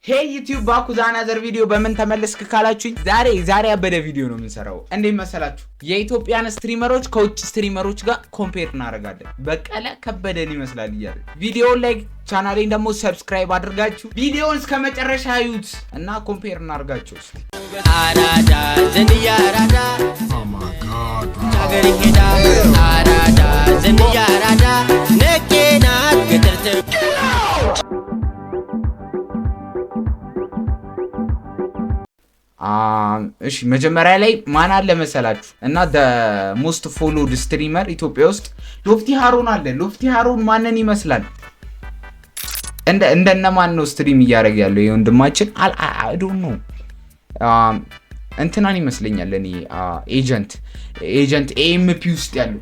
Hey YouTube፣ back with another video። በምን ተመለስክ ካላችሁኝ ዛሬ ያበደ ቪዲዮ ነው የምንሰራው። እንዴት መሰላችሁ? የኢትዮጵያን streamer ኦች ከውጭ streamer ኦች ጋር compare እናደርጋለን። በቀለ ከበደን ይመስላል እያለ ቪዲዮውን like፣ ቻናሌን ደግሞ subscribe አድርጋችሁ ቪዲዮውን እስከ መጨረሻ ያዩት እና compare እናደርጋቸው እስቲ። አራዳ ዘንድያ አራዳ ሀገር ሄዳ አራዳ ዘንድያ አራዳ ነቄ ናት ገጠር። እሺ፣ መጀመሪያ ላይ ማን አለ መሰላችሁ? እና most followed streamer ኢትዮጵያ ውስጥ ሎፍቲ ሃሮን አለ። ሎፍቲ ሃሮን ማንን ይመስላል? እንደነ ማን ነው stream እያደረገ ያለው የወንድማችን? I don't know፣ እንትናን ይመስለኛል እኔ፣ agent ኤኤምፒ ውስጥ ያለው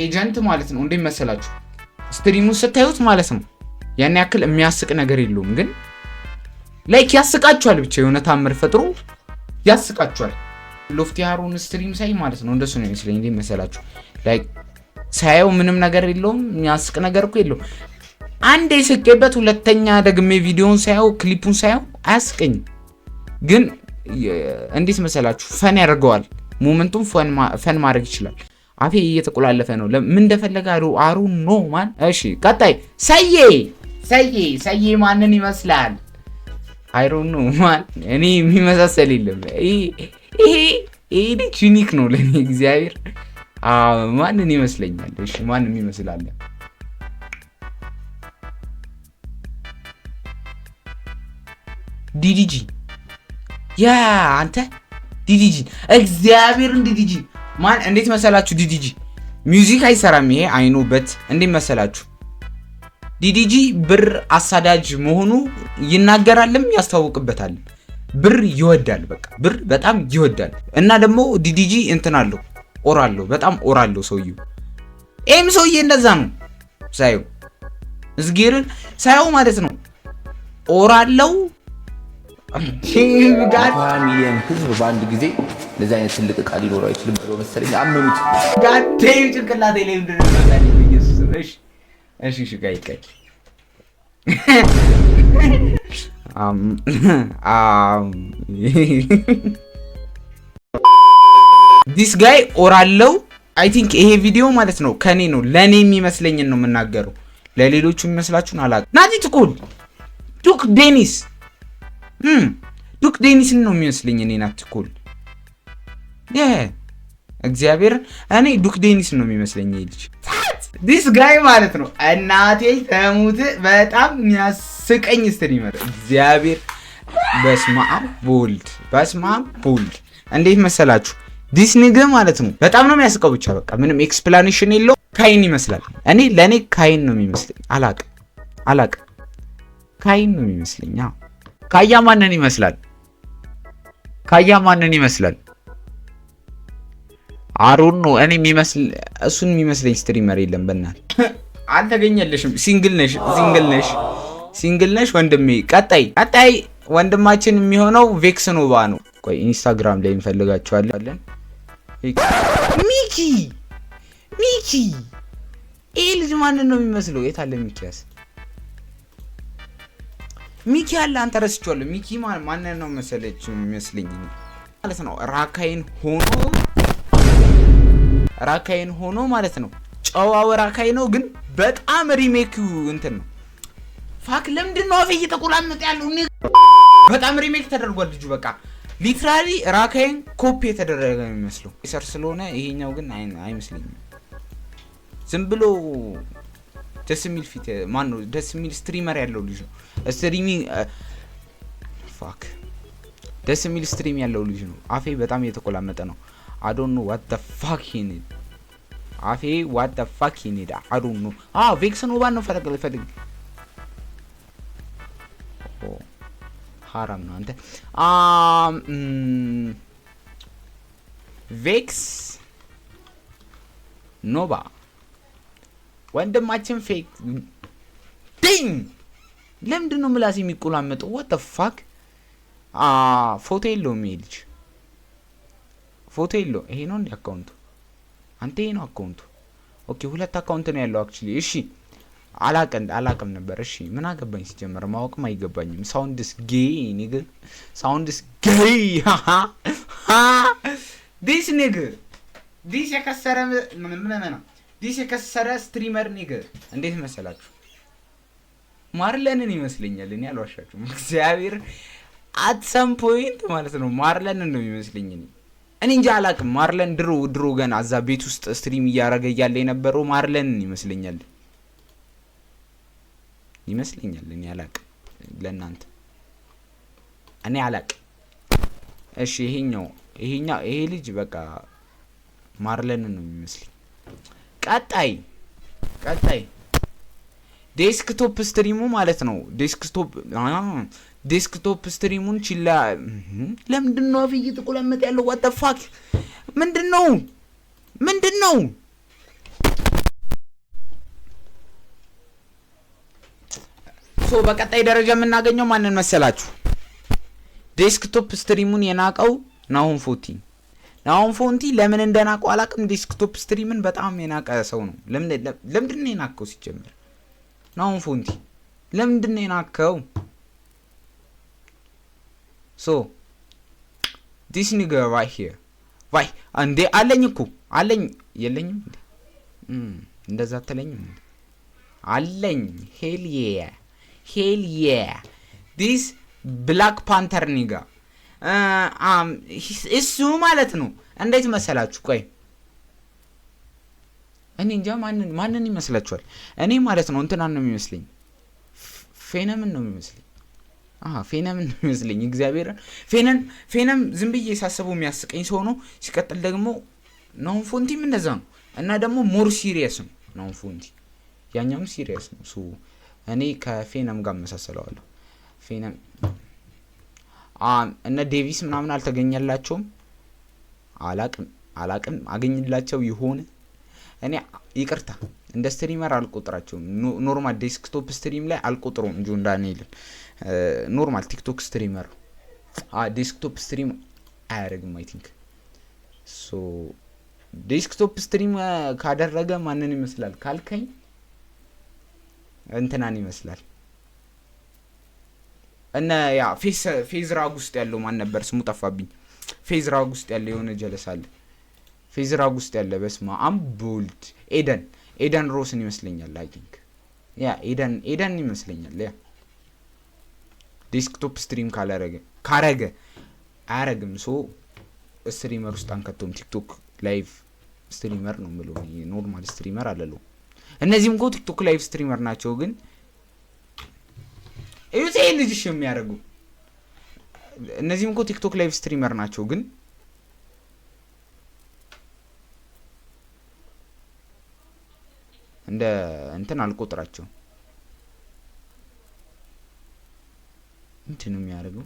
agent ማለት ነው። እንዴት መሰላችሁ? Stream ኡን ስታዩት ማለት ነው ያን ያክል የሚያስቅ ነገር የለውም፣ ግን like ያስቃችኋል። ብቻ የሆነ ታምር ፈጥሮ ያስቃችኋል። ሎፍቲ ሃሩን stream ሳይ ማለት ነው እንደሱ ነው የሚመስለኝ። እንዴት መሰላችሁ? Like ሳየው ምንም ነገር የለውም፣ የሚያስቅ ነገር እኮ የለውም። አንዴ ስቄበት፣ ሁለተኛ ደግሜ ቪዲዮን ሳየው፣ ክሊፑን ሳየው አያስቀኝም። ግን እንዴት መሰላችሁ? Fun ያደርገዋል። Moment ኡን fun ማድረግ ይችላል። አፌ እየተቆላለፈ ነው። ምን እንደፈለገ I don't know, man። እሺ፣ ቀጣይ ሰዬ ሰዬ ሰዬ ማንን ይመስላል? I don't know, man፣ እኔ የሚመሳሰል የለም። ይሄ ልጅ unique ነው ለእኔ። እግዚአብሔር፣ ማንን ይመስለኛል? እሺ፣ ማንም ይመስላል? ዲዲጂ፣ yeah፣ አንተ ዲዲጂ፣ እግዚአብሔርን ዲዲጂ ማን እንዴት መሰላችሁ? ዲዲጂ music አይሰራም። ይሄ I know, but እንዴት መሰላችሁ? ዲዲጂ ብር አሳዳጅ መሆኑ ይናገራልም ያስታውቅበታል። ብር ይወዳል፣ በቃ ብር በጣም ይወዳል። እና ደግሞ ዲዲጂ እንትን አለው፣ aura አለው፣ በጣም aura አለው ሰውየው። ይህም ሰውዬ እንደዛ ነው ሳየው፣ እዝጌርን ሳየው ማለት ነው aura አለው። 20 ሚሊዮን ህዝብ በአንድ ጊዜ እንደዚህ አይነት ትልቅ እቃ ሊኖረው አይችልም ብሎ መሰለኝ አመኑት። God damn፣ ጭንቅላቴ ላይ ምንድን ነው የሚመጣልኝ? በኢየሱስ። እሺ፣ ቆይ ቆይ፣ አም አም this guy aura አለው። I think ይሄ ቪዲዮ ማለት ነው ከኔ ነው፣ ለኔ የሚመስለኝን ነው የምናገረው። ለሌሎቹ የሚመስላችሁን አላውቅም። ናቲ ትኩል፣ ዱክ ዴኒስ፣ ዱክ ዴኒስን ነው የሚመስለኝ እኔ። ናቲ ትኩል፣ እግዚአብሔር፣ እኔ ዱክ ዴኒስን ነው የሚመስለኝ ይሄ ልጅ፣ this guy ማለት ነው። እናቴ ተሙት በጣም የሚያስቀኝ streamer፣ እግዚአብሔር፣ በስመ አብ በወልድ፣ በስመ አብ በወልድ። እንዴት መሰላችሁ? This nigga ማለት ነው በጣም ነው የሚያስቀው። ብቻ በቃ ምንም explanation የለው። ካይን ይመስላል። እኔ ለእኔ ካይን ነው የሚመስለኝ። አላቅም አላቅም፣ ካይን ነው የሚመስለኝ። አዎ። ካያ ማንን ይመስላል? ካያ ማንን ይመስላል? I don't know፣ እኔ የሚመስል እሱን የሚመስለኝ streamer የለም። በእናትህ አልተገኘልሽም። Single ነሽ፣ single ነሽ፣ single ነሽ ወንድሜ። ቀጣይ ወንድማችን የሚሆነው ቬክስ ኖቫ ነው። ቆይ፣ ኢንስታግራም ላይ እንፈልጋቸዋለን። ሚኪ ሚኪ፣ ይህ ልጅ ማንን ነው የሚመስለው? የት አለ ሚኪያስ? ሚኪ አለ፣ አንተ ረስቼዋለሁ። ሚኪ ማንን ነው መሰለች የሚመስለኝ ማለት ነው፣ ራካይን ሆኖ፣ ራካይን ሆኖ ማለት ነው። ጨዋው ራካይ ነው፣ ግን በጣም remake እንትን ነው። Fuck፣ ለምንድን ነው አፌ እየተቆላመጠ ያለው? በጣም remake ተደርጓል ልጁ። በቃ literally ራካይን ኮፒ የተደረገ ነው የሚመስለው ሰር ስለሆነ፣ ይሄኛው ግን አይመስለኝም። ዝም ብሎ ደስ የሚል ፊት ማን ነው፣ ደስ የሚል streamer ያለው ልጅ ነው። Streaming፣ fuck፣ ደስ የሚል stream ያለው ልጅ ነው። አፌ በጣም እየተቆላመጠ ነው። I don't know what the fuck he need። አፌ፣ what the fuck he need? I don't know። አ ቬክስ ኖቫን ነው ፈለግ ፈልግ፣ ሀራም ነው አንተ። ቬክስ ኖቫ ወንድማችን ፌክ ዲንግ፣ ለምንድን ነው ምላስ የሚቆላመጠው? What the fuck፣ ፎቶ የለውም ይሄ ልጅ፣ ፎቶ የለውም። ይሄ ነው እንዲ account ኡ? አንተ፣ ይሄ ነው account ኡ። Okay፣ ሁለት account ነው ያለው actually። እሺ። አላቅም ነበር። እሺ ምን አገባኝ ሲጀመር ማወቅም አይገባኝም። Sounds gay, nigga, sounds gay. This nigga, this የከሰረ ምን ነው this የከሰረ streamer, nigga. እንዴት መሰላችሁ? ማርለንን ይመስለኛል። እኔ አልዋሻችሁም። እግዚአብሔር at some point ማለት ነው ማርለንን ነው የሚመስለኝ። እኔ እንጃ አላቅም። ማርለን ድሮ ድሮ ገና እዛ ቤት ውስጥ stream እያረገ እያለ የነበረው ማርለንን ይመስለኛል። እኔ አላቅም። ለእናንተ እኔ አላቅም። እሺ ይሄኛው ይሄ ልጅ በቃ ማርለንን ነው የሚመስለኝ። ቀጣይ desktop stream ኡ ማለት ነው። Desktop stream ኡን ችላ። ለምንድን ነው አፍ እየተቆላመጠ ያለው? What the fuck? ምንድን ነው ምንድን ነው? So በቀጣይ ደረጃ የምናገኘው ማንን መሰላችሁ? Desktop stream ኡን የናቀው ናሆም ፎንቲ። ናሆም ፎንቲ ለምን እንደናቀው አላቅም። Desktop stream ን በጣም የናቀ ሰው ነው። ለምንድን ነው የናቀው ሲጀምር? ናሆም ፎንቲ ለምንድን ነው የናቀው? So this nigga right here, right እንዴ አለኝ እኮ አለኝ። የለኝም እንዴ? እንደዛ አትለኝም እንዴ? አለኝ። Hell yeah, hell yeah. This Black Panther nigga እሱ ማለት ነው። እንዴት መሰላችሁ? ቆይ እኔ እንጃ ማንን ይመስላችኋል? እኔ ማለት ነው እንትናን ነው የሚመስለኝ፣ ፌነምን ነው የሚመስለኝ። አሃ ፌነምን ነው የሚመስለኝ። እግዚአብሔር ፌነም ዝም ብዬ ሳስበው የሚያስቀኝ ሰው ነው። ሲቀጥል ደግሞ ናሆም ፎንቲም እንደዛ ነው እና ደግሞ more serious ነው ናሆም ፎንቲ፣ ያኛውም serious ነው። So እኔ ከፌነም ጋር መሳሰለዋለሁ። ፌነም እነ ዴቪስ ምናምን አልተገኘላቸውም። አላቅም አገኝላቸው ይሆን? እኔ ይቅርታ እንደ streamer አልቆጥራቸውም። Normal desktop stream ላይ አልቆጥረውም። ጆን ዳንኤልን normal ቲክቶክ streamer፣ desktop stream አያደርግም። I think so desktop stream ካደረገ ማንን ይመስላል ካልከኝ እንትናን ይመስላል። እነ ያ ፌዝ ራግ ውስጥ ያለው ማን ነበር ስሙ ጠፋብኝ። ፌዝ ራግ ውስጥ ያለ የሆነ ጀለስ አለ። ፌዝ ራግ ውስጥ ያለ በስመ አብ ቦልድ ኤደን ሮስን ይመስለኛል። I think yeah, ኤደን ይመስለኛል። Yeah, desktop stream ካላረገ ካረገ አያረግም። So streamer ውስጥ አንከተውም። ቲክቶክ live streamer ነው የምለው። Normal streamer አለለው። እነዚህም እኮ ቲክቶክ live streamer ናቸው። ግን እዩት ይሄ ልጅ እሺ የሚያደርጉ እነዚህም እኮ ቲክቶክ live streamer ናቸው። ግን እንደ እንትን አልቆጥራቸው። ምንድን ነው የሚያደርገው?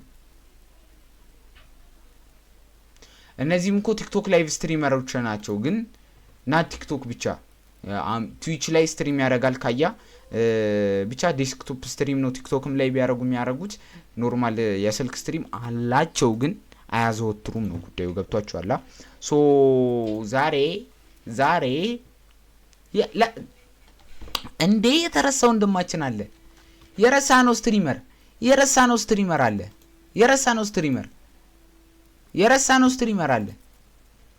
እነዚህም እኮ ቲክቶክ live streamer ኦች ናቸው። ግን ና ቲክቶክ ብቻ ትዊች ላይ stream ያደርጋል ካያ ብቻ desktop stream ነው። ቲክቶክም ላይ ቢያደርጉ የሚያደርጉት normal የስልክ stream አላቸው፣ ግን አያዘወትሩም ነው ጉዳዩ። ገብቷችኋል? So ዛሬ እንዴ የተረሳ ወንድማችን አለ። የረሳ ነው streamer የረሳ ነው streamer አለ። የረሳ ነው streamer የረሳ ነው streamer አለ።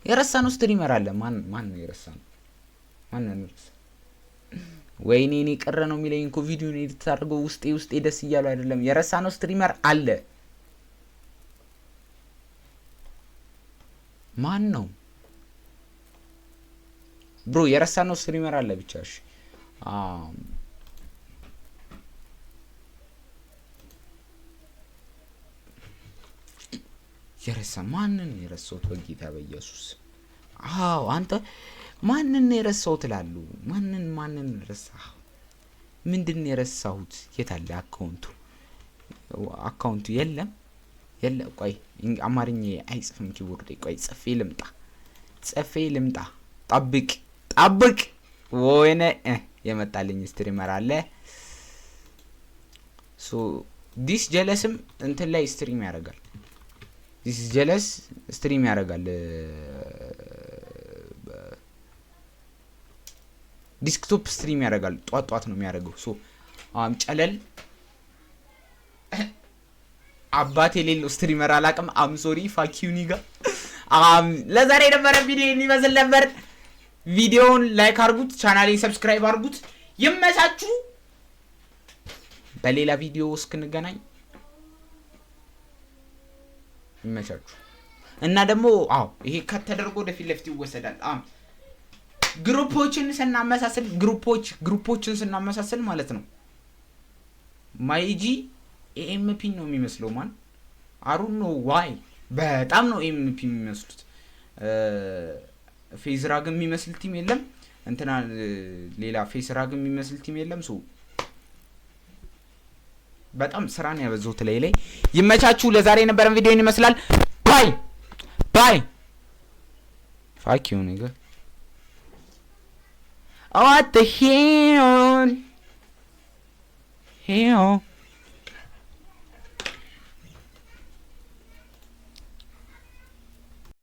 የረሳ ነው streamer አለ። ማን ነው የረሳ ነው? ማን ነው የረሳ? ወይኔ እኔ ቀረ ነው የሚለኝ እኮ ቪዲዮ edit አድርገው ውስጤ ደስ እያሉ አይደለም። የረሳ ነው streamer አለ። ማን ነው bro? የረሳ ነው streamer አለ ብቻ። እሺ የረሳ ማንን የረሳሁት? በጌታ በኢየሱስ። አዎ አንተ ማንን የረሳሁት እላሉ። ማንን ረሳሁ? ምንድን የረሳሁት? የት አለ account ኡ? Account ኡ የለም የለ። ቆይ አማርኛ አይጽፍም keyboard። ቆይ ጽፌ ልምጣ፣ ጽፌ ልምጣ። ጠብቅ ጠብቅ። ወይኔ የመጣልኝ streamer አለ። So this ጀለስም እንትን ላይ stream ያደርጋል። This ጀለስ stream ያደርጋል። Desktop stream ያደርጋል። ጧት ጧት ነው የሚያደርገው። So ጨለል አባት የሌለው streamer አላቅም። I'm sorry, fuck you, nigga። ለዛሬ የነበረ ቪዲዮ የሚመስል ነበር። ቪዲዮውን like አድርጉት፣ ቻናሌን subscribe አድርጉት። ይመቻችሁ። በሌላ ቪዲዮ እስክንገናኝ ይመቻችሁ። እና ደግሞ አዎ ይሄ cut ተደርጎ ወደፊት ለፊት ይወሰዳል። Group ኦችን ስናመሳስል group ኦችን ስናመሳስል ማለት ነው ማይጂ AMP ነው የሚመስለው። Man, I don't know why በጣም ነው AMP የሚመስሉት። ፌዝ ራግ የሚመስል team የለም። እንትና ሌላ ፌስ ራግ የሚመስል team የለም። So በጣም ስራን ያበዛሁት ላይ ይመቻችሁ። ለዛሬ የነበረን ቪዲዮ ይመስላል። Bye bye, fuck you, nigga. What the hell? Hell.